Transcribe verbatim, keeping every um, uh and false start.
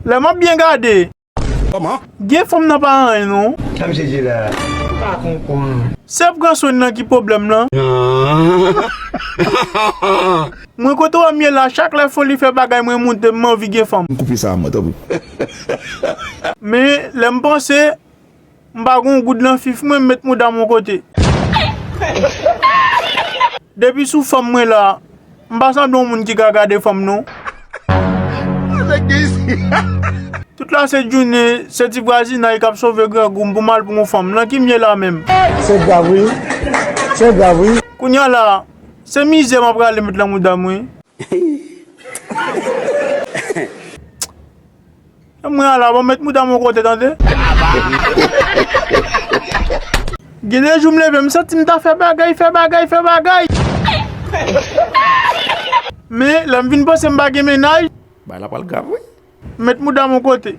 Lè m ap byen gade, kòman? Gen fanm nan pa anyen non. Sa misye di la? M pa konprann. Se pran swen nan ki pwoblèm lan. Mwen kote w a m ye la, chak lè foli fè bagay mwen moute, m anvi gen fanm. M koupe sa a mwen, tanpri. Men, lè m panse, m pa gon goud nan fif mwen, m met mouda m yon kote. Depi sou fanm mwen la, m pa sanble yon moun ki ka gade fanm non. Tout la se jounen, se ti vwazinay k ap sove grangou m pou m al pran yon fanm. Nan ki m ye la menm? Se grav wi. Se grav wi. Kounye a la, se mizè m ap rale met nan mouda m wi. Mwen ala, bon, met mouda m yon kote, tande. Gen de jou m leve, m santi m ta fè bagay, fè bagay, fè bagay. Men, lè m vin panse m pa gen mennaj, bagay la pral grav, wi. Met mouda m yon kote.